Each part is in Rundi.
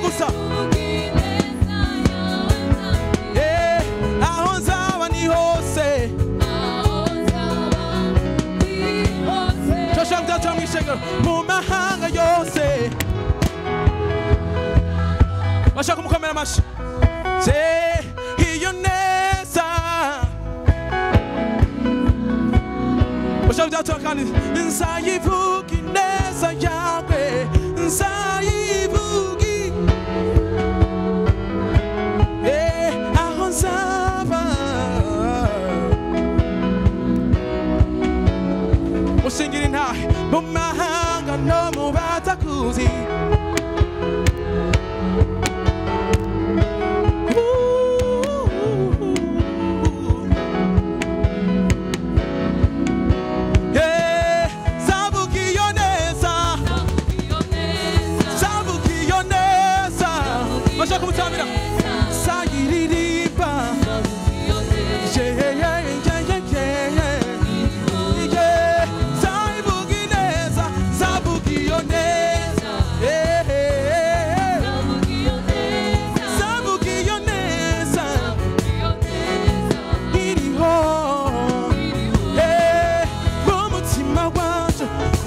Iyo gusa aho nzaba ni hose turashaka kuzatura mu ishengero mu mahanga yose bashaka kumukomera amashyi iyo neza bashaka kuzatura kandi nzayivuga ineza yawe nzayivuga aho nzaba ushingira intahe mu mahanga no mu batakuzi zavuga iyo neza zavuga iyo neza bashaka kumutambira sayiririmba zayivuga ineza zavuga iyo neza zavuga iyo neza iriho mu mutima wanje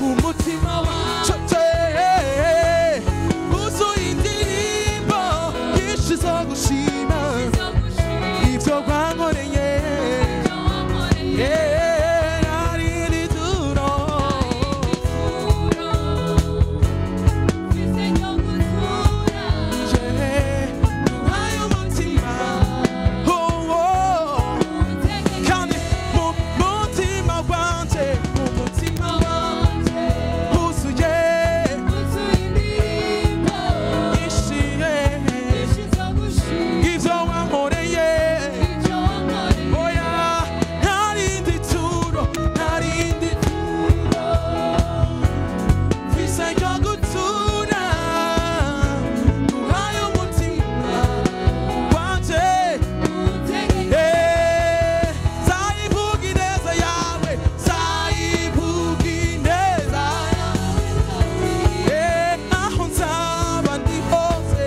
umutima wanje wuzuye indirimbo nyinshi zo gushima ibyo wankoreye ari ituro duhaye umutima kandi mu mutima wanje mu mutima wanje wuzuye nyinshi ibyo wankoreye oya ntarindi turo ntarindi turo mfise ryo gutura duhaye umutima wanje zayivuga ineza yawe zayivuga ineza aho nzaba ndi hose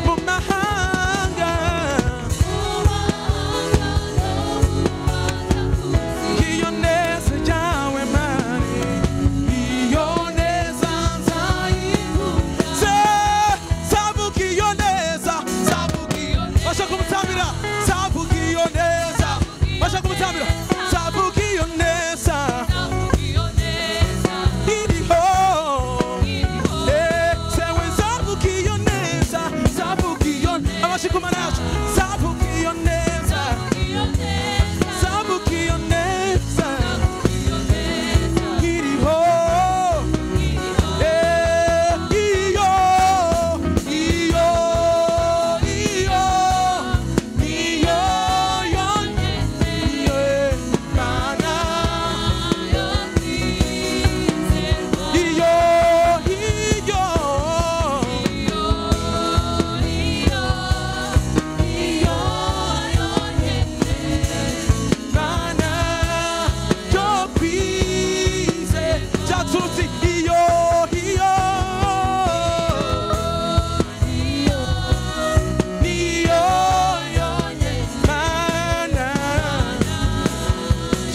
mu mahanga iyo neza yawe mani iyo neza nzayivuga zavuga iyo neza zavuga iyo basha kumutambira zavuga iyo neza basha kumutambira zavuga iyo neza iriho sewe zavuga iyo neza zavuga iyo abashikumana yacu zavuga iyo neza zavuga iyo neza iriho iyo iyo iyo iyo yonyine mana iyo iyo mana yo kwize byatutsi iyo iyo niyo yonyine mana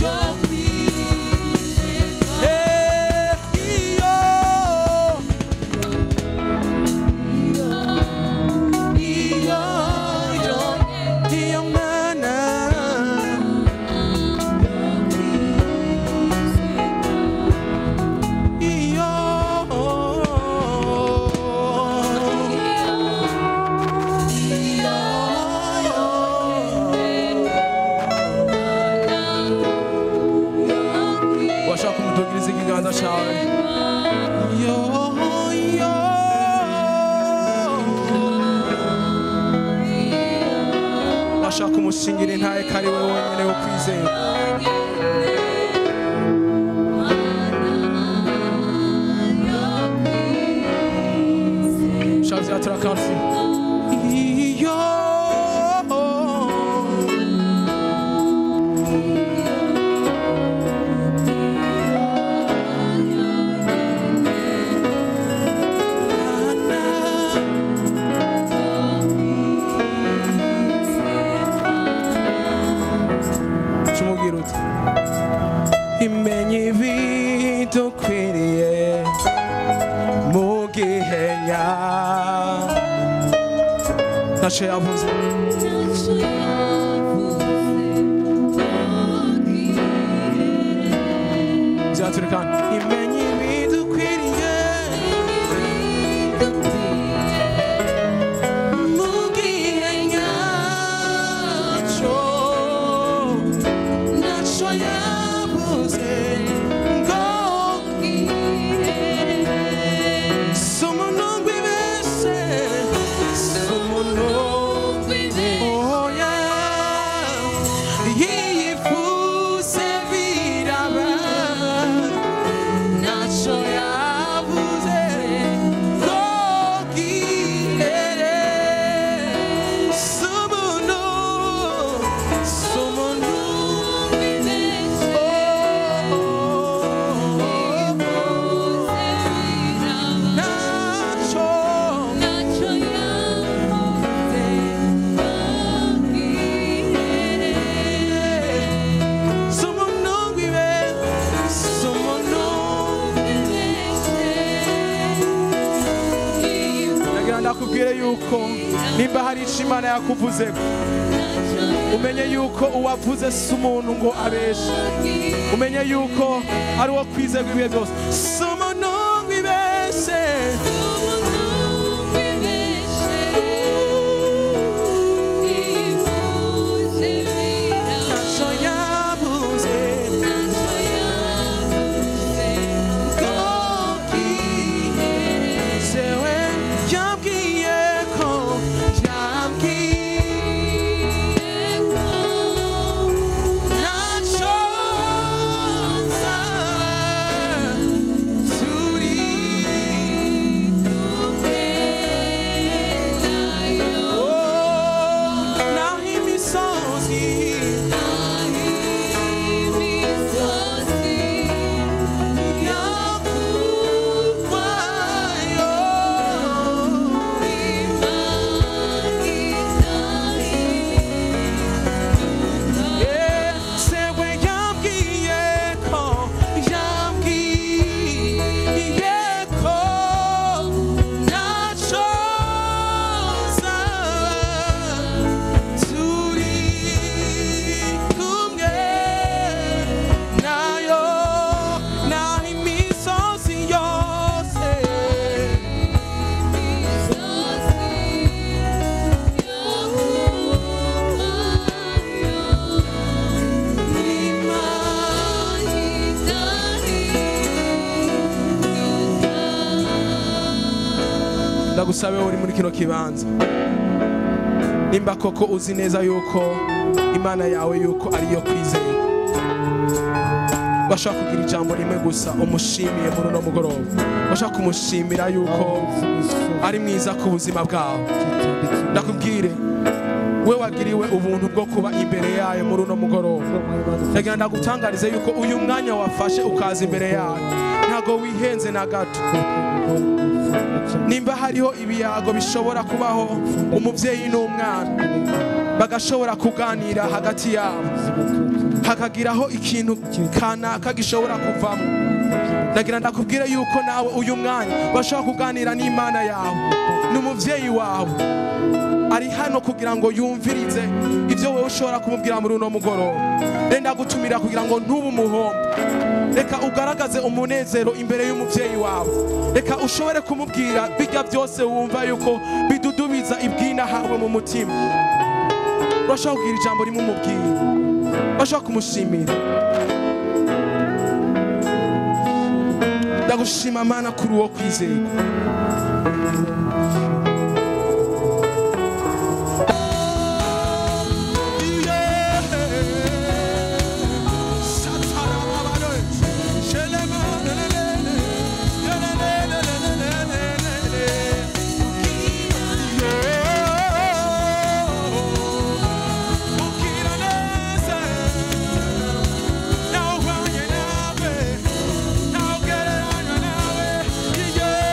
yo kwize iyo iyo iyo mana iyo washaka kumudugiriza ikiganza cyawe iyo iyo washaka umushingira intahe ko ari we wenyine wo kwizera Shavya Trakansi iyo Imenya ibidukwiriye mu gihe ntacyo yavuze. Byaturikana imenya ibidukwiriye mu gihe nyacyo, ntacyo yavuze ngo si umuntu wibeshe, si umuntu oya yifuse biraba, ntacyo yavuze ngo gihere. Si umuntu, si umuntu ntacyo si umuntu wibe, si umuntu. Nagira ndakubwire yuko nimba hari ico Imana yakuvuzeko, umenye yuko uwavuze si umuntu ngo abeshe, umenye yuko ari uwo kwizerwa ibihe byose. Si umuntu wibeshe, ntacyo yavuze ngo gihezewe. Yambwiye ko, yambwiye ntacyo nzaba turi Oh, naho imisozi yakugwayo, sewe yambwiye ko, yambwiye ko ntacyo nzaba turi kumwe nayo, naho imisozi yose Ndagusabe uri muri kino kibanza, nimba koko uzi neza yuko Imana yawe yuko ariyo kwizerwa, bashaka kugira ijambo rimwe gusa umushimiye muri uno mugoroba, bashaka kumushimira yuko ari mwiza ku buzima bwawe. Ndakubwire we wagiriwe ubuntu bwo kuba imbere yayo muri uno mugoroba, ndagira ndagutangarize yuko uyu mwanya wafashe ukaza imbere yayo ntago wihenze na gato. Nimba hariho ibiyago bishobora kubaho umubyeyi n'umwana bagashobora kuganira hagati yabo, hakagiraho ikintu kanaka gishobora kuvamo, ndagira ndakubwire yuko nawe uyu mwanya bashobora kuganira n'Imana yawe, n'umuvyeyi wawe ari hano kugira ngo yumvirize ibyo wowe ushobora kumubwira muri uno mugoroba. Renda gutumira kugira ngo ntube umuhombo, reka ugaragaze umunezero imbere y'umuvyeyi wawe, reka ushobore kumubwira bijya byose wumva yuko bidudubiza ibwina hawe mu mutima. Urashobora kugira ijambo rimwe umubwira, urashobora kumushimira. Ndagushima Mana kuri uwo kwizerwa. Yeah.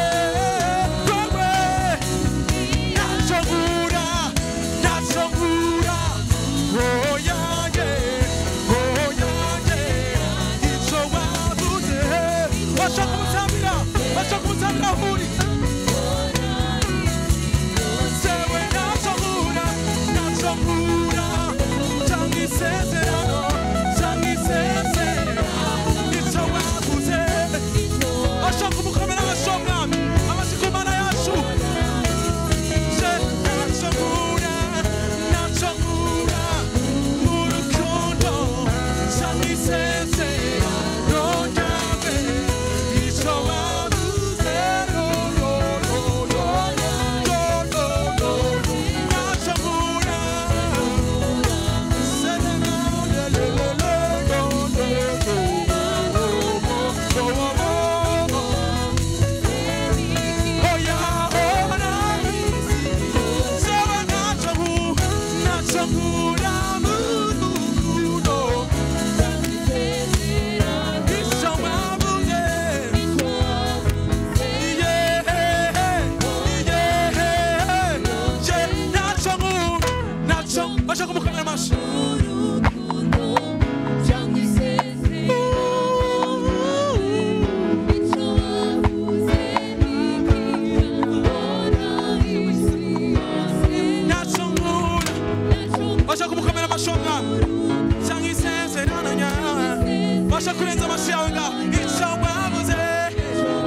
amashyi yawe ngaho. Icyo wavuze,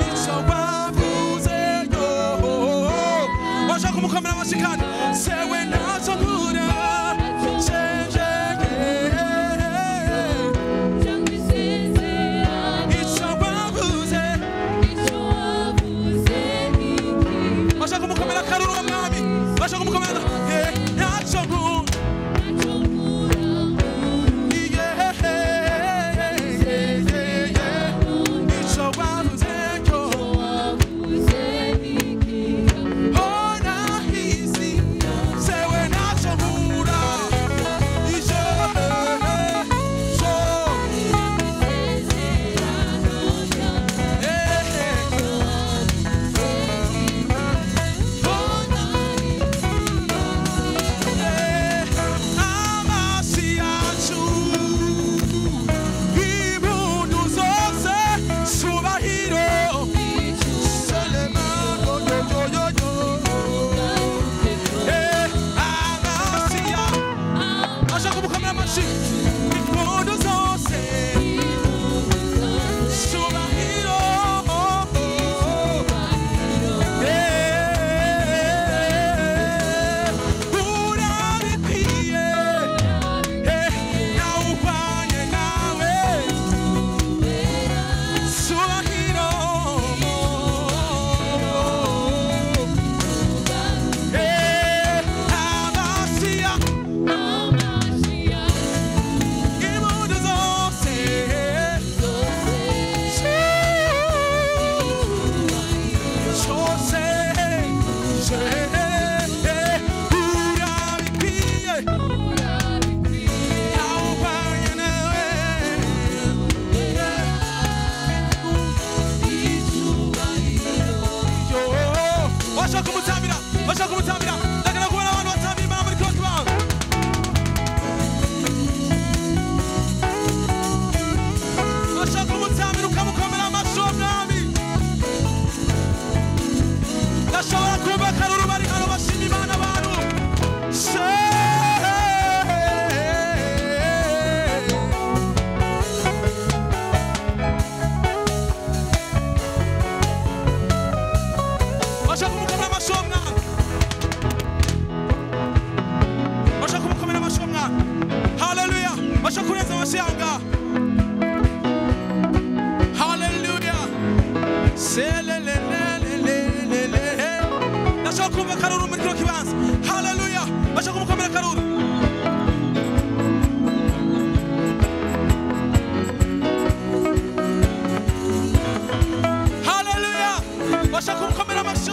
icyo wavuze, yo. Washaka kumukomera amashyi kandi. Sewe ntacyo nkura, cenje, icyo wavuze. Washaka kumukomera akaruru uwo mwami. Washaka kumukomera, ntacyo nkura. Icyo wavuze, yo. Impundu zose Subahiro, urabikwiye, nawe uhwanye nawe, Subahiro, Amasiya, impundu zose Chose, urabikwiye, nawe uhwanye nawe. Yo, bashaka kumutambira, bashaka kumutambira. Ndagana kubona abantu batambira Imana muri kino kibanza. Bashaka kumutambira ukamukomera amashyi uwo mwami. Ndashobora kumva akaruru bari hano bashima Imana abantu. Bashaka kumukomera amashyi uwo mwami. Bashaka kumukomera amashyi uwo mwami. Haleluya. Bashaka kurenza amashyi yawe ngaho. Haleluya. Selelelelelelele. Ndashaka kumva akaruru muri kino kibanza. Haleluya. Bashaka kumukomera akaruru. Haleluya. Bashaka kumukomera amashyi.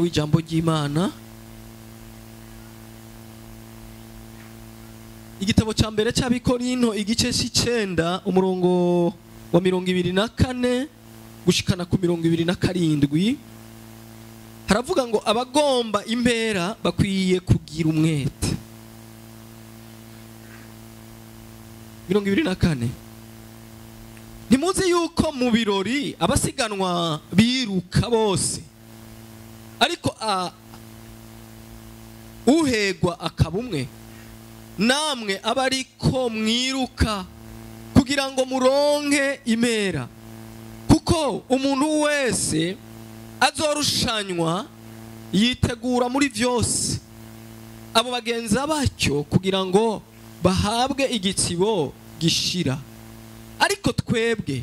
w'ijambo ry'Imana. Igitabo cya mbere cy'Abikorinto igice cy'icenda umurongo wa 24 gushikana ku 27, haravuga ngo abagomba impera bakwiye kugira umwete. 24. Ntimuzi yuko mu birori abasiganwa biruka bose, ariko uhegwa akaba umwe? Namwe abariko mwiruka kugira ngo muronke impera. Kuko umuntu wese azorushanywa yitegura muri vyose, abo bagenza batyo kugira ngo bahabwe igitsibo gishira. Ariko twebwe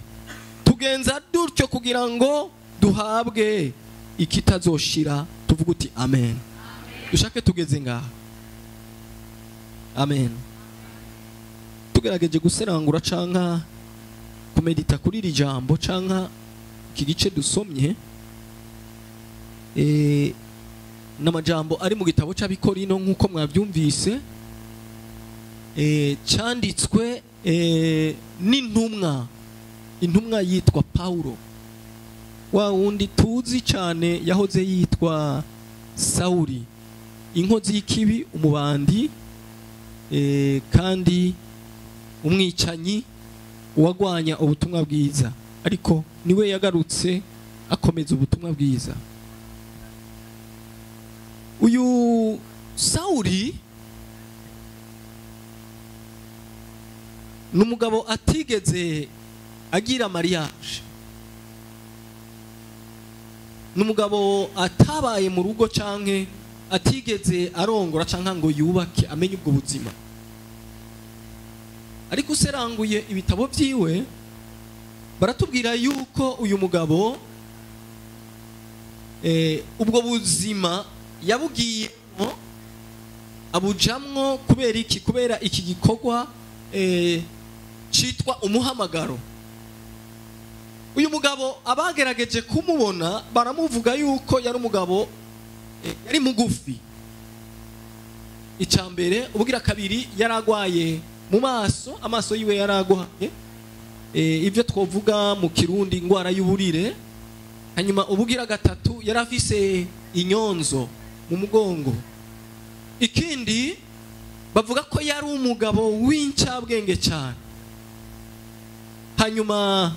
tugenza dutyo kugira ngo duhabwe ikitazoshira. Tuvuga uti amen. Dushake tugeze ngaha. Amen. Tugerageje guserangura canka kumedita kuri iri jambo canka iki gice dusomye, n'amajambo ari mu gitabo cy'Abikorino nk'uko mwabyumvise, cyanditswe n'intumwa, intumwa yitwa Paulo, wa wundi tuzi cyane yahoze yitwa Sauli, inkozi y'ikibi, umubandi, kandi umwicanyi wagwanya ubutumwa bwiza, ariko niwe yagarutse akomeza ubutumwa bwiza. Uyu Sauli n'umugabo atigeze agira mariage, n'umugabo atabaye mu rugo canke atigeze arongora canke ngo yubake amenye ubwo buzima. Ariko useranguye ibitabo byiwe baratubwira yuko uyu mugabo ubwo buzima yabugiyemo abujamwo kubera iki? Kubera iki gikorwa citwa umuhamagaro. Uyu mugabo abagerageje kumubona baramuvuga yuko yari umugabo yari mugufi. Icambere, ubugira kabiri yaragwaye mu maso, amaso yiwe yaragwaye, ibyo twovuga mu Kirundi ingwara y'uburire. Hanyuma ubugira gatatu yarafise inyonzo mu mugongo. Ikindi bavuga ko yari umugabo w'incabwenge cyane. Hanyuma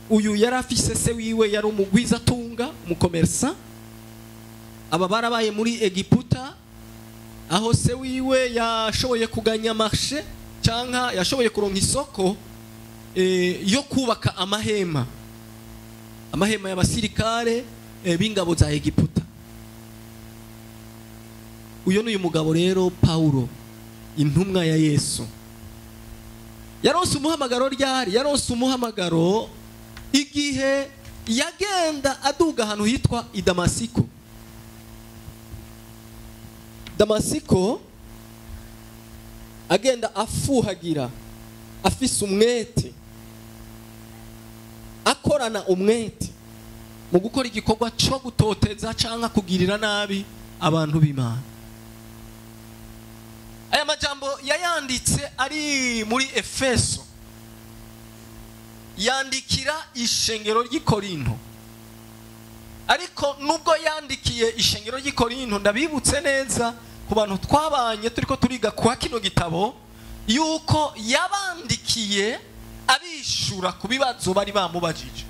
uyu yarafise se wiwe yari umugwiza tunga, umukomersa. Aba barabaye muri Egiputa, aho se wiwe yashoboye kuganya marché canka yashoboye kuronka isoko yo kubaka amahema, amahema y'abasirikare b'ingabo za Egiputa. Uyo n'uyu mugabo rero Paulo, intumwa ya Yesu, yaronse umuhamagaro ryari? Yaronse umuhamagaro igihe yagenda aduga ahantu hitwa i Damasiko. Damasiko agenda afuhagira, afise umwete, akorana umwete mu gukora igikorwa cyo gutoteza canka kugirira nabi abantu b'Imana. Aya majambo yayanditse ari muri Efeso, yandikira ishengero ry'i Korinto. Ariko nubwo yandikiye ishengero ry'i Korinto, ndabibutse neza ku bantu twabanye turiko turiga kwa kino gitabo yuko yabandikiye abishura ku bibazo bari bamubajije.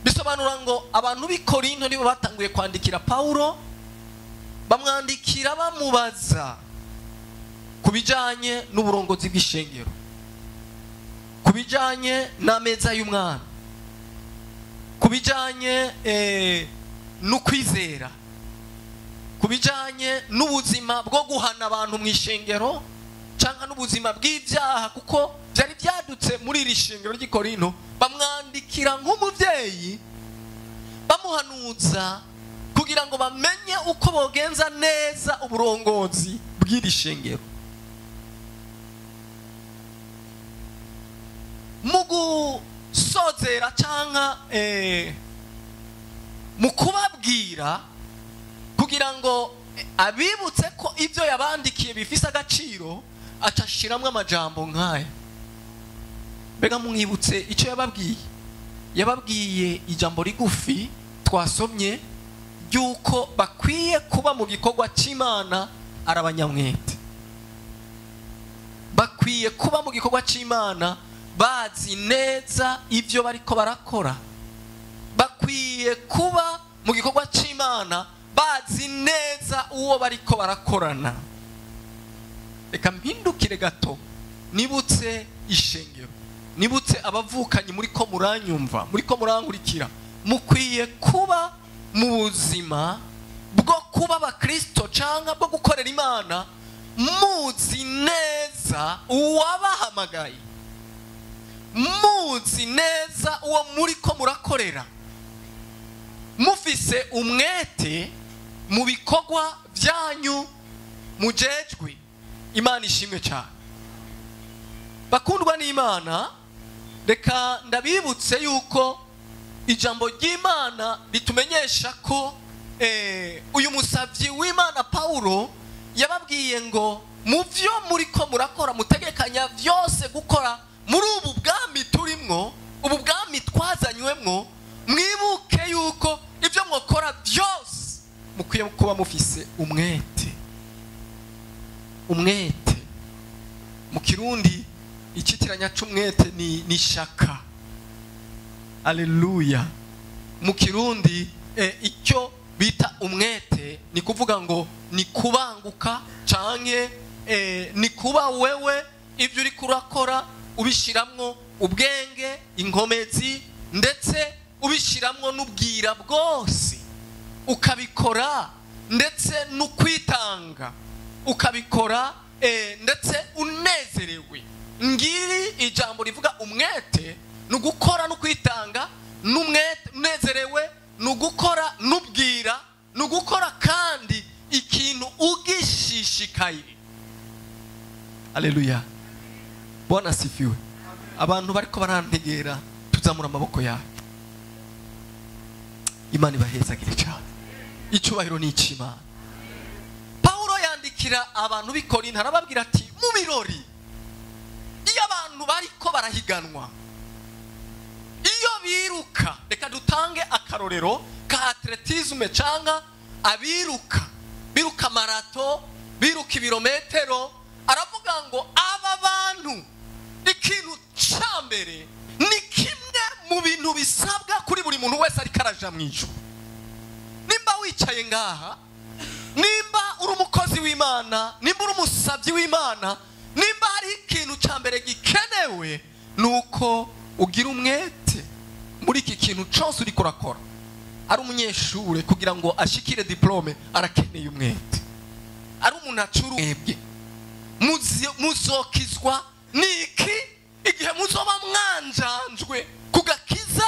Bisobanura ngo abantu b'i Korinto nibo batanguye kwandikira Paulo, bamwandikira bamubaza ku bijanye n'uburongozi bw'ishengero, ku bijanye n'ameza y'umwami, ku bijanye n'ukwizera, ku bijanye n'ubuzima bwo guhana abantu mu ishengero canka n'ubuzima bw'ibyaha, kuko byari byadutse muri iri shengero ry'i Korinto. Bamwandikira nk'umuvyeyi, bamuhanuza kugira ngo bamenye uko bogenza neza uburongozi bw'iri shengero. Mu gusozera canka Mu kubabwira kugira ngo abibutse ko ibyo yabandikiye bifise agaciro, acashiramwo amajambo nk'aya. Mbega mwibutse icyo yababwiye? Yababwiye ijambo rigufi twasomye ry'uko bakwiye kuba mu gikorwa cy'Imana ari abanyamwete. Bakwiye kuba mu gikorwa cy'Imana bazi neza ibyo bariko barakora. Bakwiye kuba mu gikorwa cy'Imana bazi neza uwo bariko barakorana. Reka mpindukire gato nibutse ishengero, nibutse abavukanyi muri ko muranyumva, muri ko murankurikira. Mukwiye kuba mu buzima bwo kuba abakristo cyangwa bwo gukorera Imana muzi neza uwabahamagaye, muzi neza uwo muri ko murakorera, mufise umwete mu bikorwa byanyu mujejwe. Imana ishimwe cyane. Bakundwa n'Imana, reka ndabibutse yuko ijambo ry'Imana ritumenyesha ko uyu musavyi w'Imana Paulo yababwiye ngo mu byo muri ko murakora mutegekanya byose gukora muri ubu bwami turimwo, ubu bwami twazanywemwo, mwibuke yuko ibyo mwokora byose mukwiye kuba mufise umwete. Umwete mu Kirundi ikitiranya c'umwete ni shaka. Haleluya. Mu Kirundi icyo bita umwete ni kuvuga ngo ni kubanguka canke ni kuba wewe ibyo uri kurakora ubishiramwo ubwenge, inkomezi, ndetse ubishiramwo n'ubwira bwose, ukabikora ndetse n'ukwitanga, ukabikora ndetse unezerewe. Ngiri ijambo rivuga umwete ni ugukora no kwitanga n'umwete unezerewe, ni ugukora n'ubwira, ni ugukora kandi ikintu ugishishikaye. Haleluya. Bwana asifiwe. Abantu bariko barantegera, tuzamura amaboko yacu. Imana ibahezagire cyane. Icyubahiro ni icy'Imana. Paulo yandikira abantu b'i Korinto arababwira ati mu birori iyo abantu bariko barahiganwa, iyo biruka, reka dutange akarorero ka atletisme cyangwa abiruka, biruka marato, biruka ibirometero, aravuga ngo aba bantu ikintu ca mbere ni kimwe mu bintu bisabwa kuri buri muntu wese ariko araja mu ijuru. Nimba wicaye ngaha, nimba uri umukozi w'Imana, nimba uri umusabyi w'Imana, nimba hari ikintu ca mbere gikenewe nuko ugira umwete muri iki kintu cyose uriko urakora. Ari umunyeshure kugira ngo ashikire diplome arakeneye umwete. Ari umuntu acurubwe muzokizwa niki igihe muzoba mwanjanjwe kugakiza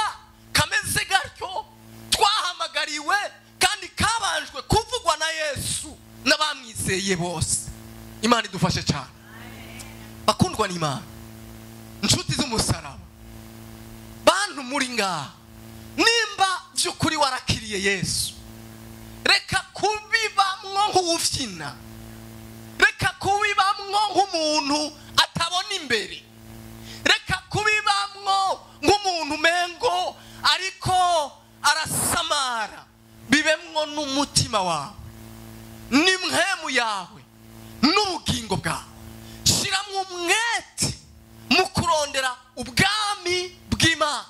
kameze gatyo twahamagariwe kandi kabanjwe kuvugwa na Yesu n'abamwizeye bose. Imana idufashe cyane. Bakundwa n'Imana, inshuti z'umusaraba, bantu muri ngaha, nimba by'ukuri warakiriye Yesu, reka kubibamwo nk'uwufyina, reka kubibamwo nk'umuntu atabona imbere, reka kubibamwo nk'umuntu mengo ariko arasamara. Bibemwo n'umutima wawe n'imhemu yawe n'ubugingo bwawe. Shiramwo umwete mu kurondera ubwami bw'Imana.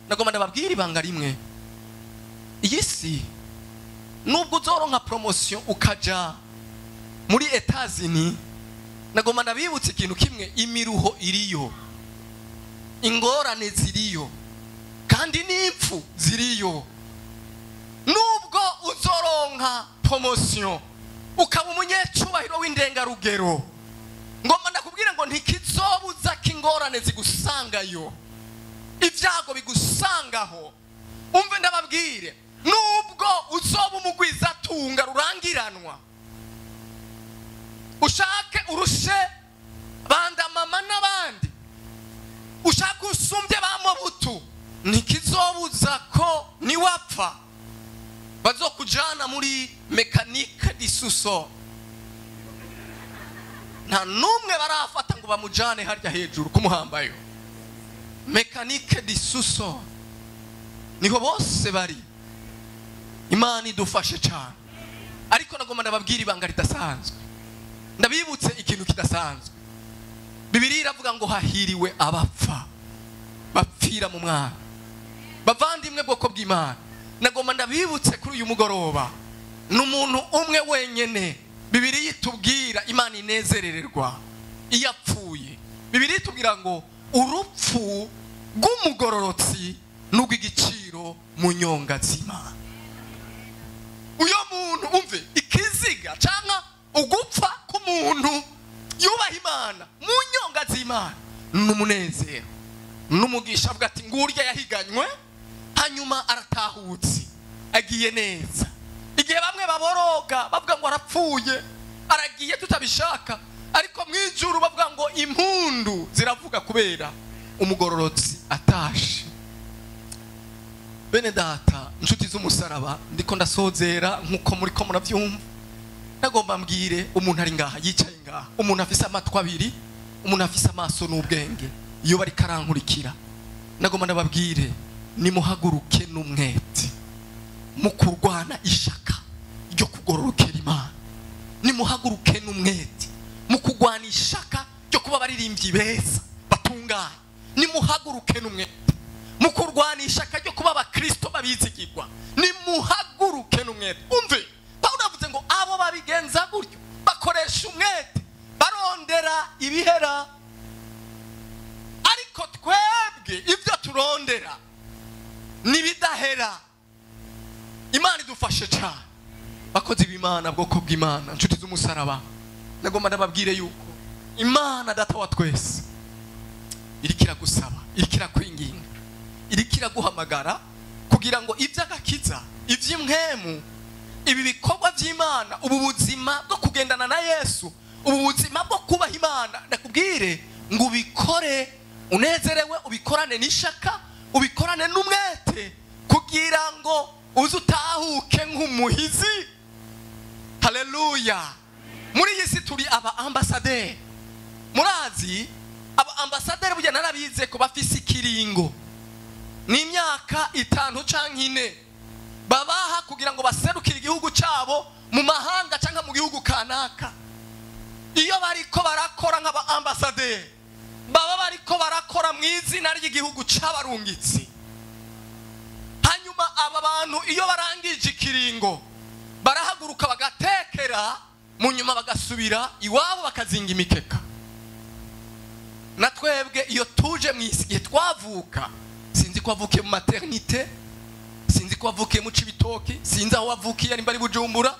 Nagomba ndababwira ibanga rimwe. Iyi si nubwo uzoronka promotion ukaja muri Etazini, nagomba ndabibutsa ikintu kimwe: imiruho iriyo, ingorane ziriyo, kandi n'impfu ziriyo. Nubwo uzoronka promotion ukaba umunyecubahiro w'indengarugero, ngomba ndakubwira ngo ntikizobuza ko ingorane zigusangayo, ibyago bigusangaho. Umve ndababwire, nubwo uzoba umugwizatunga rurangiranwa, ushake urushe banda mama n'abandi, ushake usumbye ba Mobutu, ntikizobuza ko niwapfa Bazokujana muri mécanique du sous-sol. Nta numwe barafata ngo bamujane harya hejuru kumuhambayo. Mécanique du sous-sol. Niho bose bari. Imana idufashe cyane. Ariko nagomba ndababwira ibanga ridasanzwe. Ndabibutse ikintu kidasanzwe. Bibiliya iravuga ngo hahiriwe abapfa bapfira mu mwana. Bavandimwe bwoko bw'Imana, nagomba ndabibutse kuri uyu mugoroba n'umuntu umwe wenyene Bibiliya itubwira Imana inezerererwa iyo apfuye. Bibiliya itubwira ngo urupfu rw'umugororotsi n'urw'igiciro mu nyonga z'Imana. Uyo muntu umve ikiziga cyangwa ugupfa k'umuntu yubaha Imana mu nyonga z'Imana n'umunezero n'umugisha, avuga ati ngurya yahiganywe hanyuma aratahutse agiye neza. Igihe bamwe baboroga bavuga ngo arapfuye aragiye tutabishaka, ariko mu ijuru bavuga ngo impundu ziravuga kubera umugororotsi atashe. Bene data, inshuti z'umusaraba, ndiko ndasozera nkuko muri ko murabyumva. Nagomba mbwire umuntu ari ngaha yicaye ngaha, umuntu afise amatwi abiri, umuntu afise amaso n'ubwenge, iyo bari karankurikira, nagomba ndababwire nimuhaguruke n'umwete mu kurwana ishaka ryo kugororokera Imana. Nimuhaguruke n'umwete mu kurwana ishaka ryo kuba abaririmbyi beza batunganye. Nimuhaguruke n'umwete mu kurwana ishaka ryo kuba abakristo babizigirwa. Nimuhaguruke n'umwete. Umve, Pawulo avuze ngo abo babigenza gutyo bakoresha umwete barondera ibihera, ariko twebwe ibyo turondera nibidahera. Imana idufashe cyane. Bakozi b'Imana, bwoko bw'Imana, inshuti z'umusaraba, nagomba ndababwire yuko Imana data wa twese iriko iragusaba, iriko irakwinginga, iriko iraguhamagara kugira ngo iby'agakiza, iby'impwemu, ibi bikorwa by'Imana, ubu buzima bwo kugendana na Yesu, ubu buzima bwo kubaha Imana, ndakubwire ngo ubikore unezerewe, ubikorane n'ishaka, ubikorane n'umwete, kugira ngo uze utahuke nk'umuhizi. Haleluya. Muri iyi si turi aba ambasaderi. Murazi aba ambasaderi burya narabize ko bafise ikiringo ni imyaka 5 canke 4 babaha kugira ngo baserukire igihugu cabo mu mahanga canke mu gihugu kanaka. Iyo bariko barakora nk'aba ambasaderi, baba bariko barakora mu izina ry'igihugu c'abarungitsi. Hanyuma aba bantu iyo barangije ikiringo barahaguruka bagatekera, mu nyuma bagasubira iwabo bakazinga imikeka. Na twebwe iyo tuje mu isi igihe twavuka, sinzi ko wavukiye mu maternité, sinzi ko wavukiye mu Cibitoki, sinzi aho wavukiye nimba ari Bujumbura,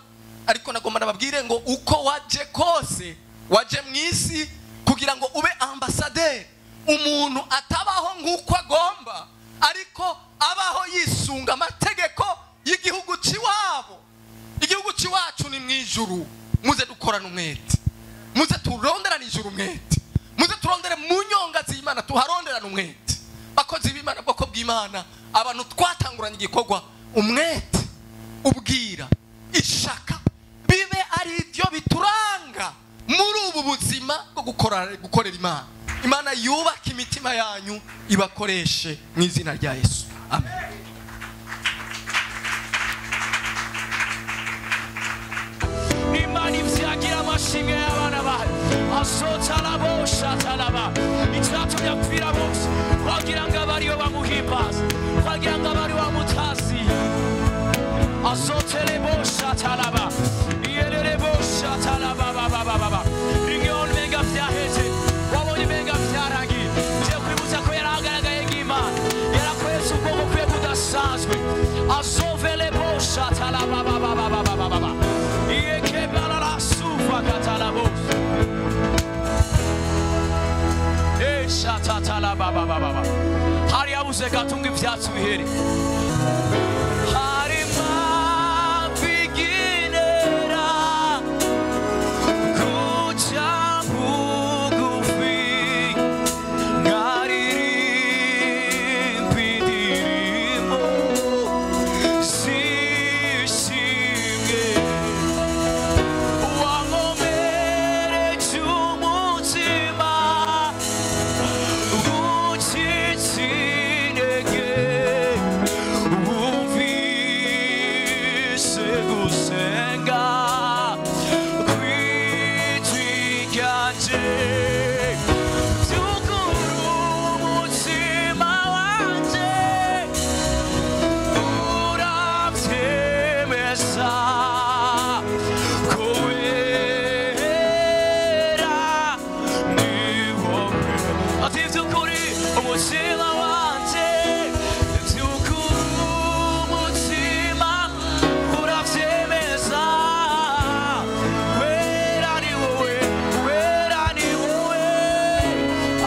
ariko nagomba ndababwire ngo uko waje kose waje mu isi kugira ngo ube ambasaderi. Umuntu atabaho nk'uko agomba, ariko abaho yisunga amategeko y'igihugu ciwabo. Igihugu ciwacu ni mwijuru. Muze dukorana umwete, muze turonderane ijuru umwete, muze turondere mu nyonga z'Imana, tuharonderane umwete. Bakozi b'Imana, bwoko bw'Imana, abantu twatanguranye igikorwa, umwete, ubwira, ishaka bibe ari ibyo bituranga muri ubu buzima bwo gukorera Imana. Imana yubaka imitima yanyu, ibakoreshe mu izina rya Yesu. Amen. Imana ivyagira amashimwe y'abana bayo, asotalaboshatalaba icyatumye apfira bose, kugira ngo abariyo bamuhimbaze, kugira ngo abariyo bamutasi. Asoteleboshatalaba iyereleboshatalabababababa rimwe umenga vyaheze, wabonye umenga vyarangiye. Ngiye kwibutsa ko yaragaragaye nk'Imana, yarakoretse ubwoko bwe budasanzwe. Asoveleboshatalababababababa hari yabuze gatunga ivyatsi bihere, hari mabiginera kuca bugufi ngaririmba indirimbo zishimwe. Gusenga kw'ijwi ryanje by'ukuri umutima wanje urabyemeza ko wera ni wowe. Ati by'ukuri umutima wanje, by'ukuri umutima urabyemeza, wera ni wowe, wera ni wowe.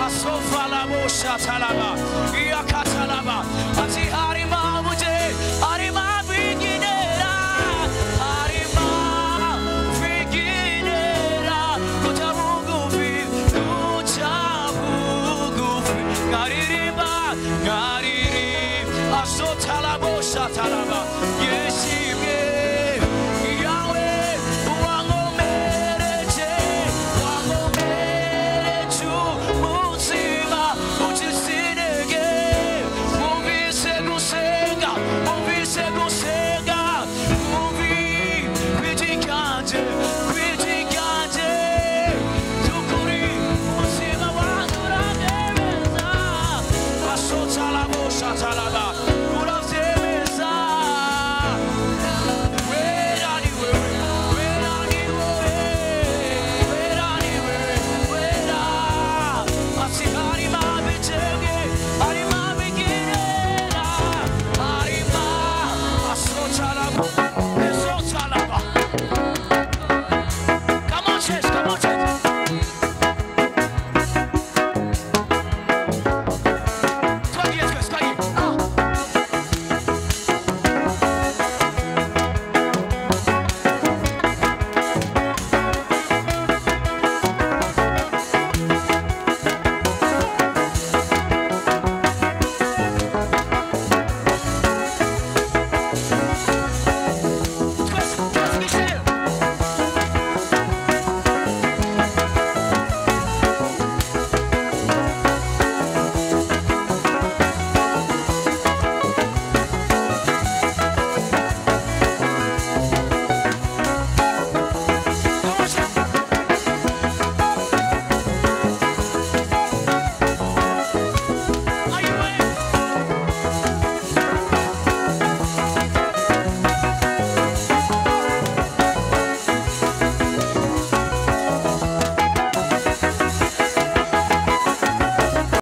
Asofalaboshatalaba.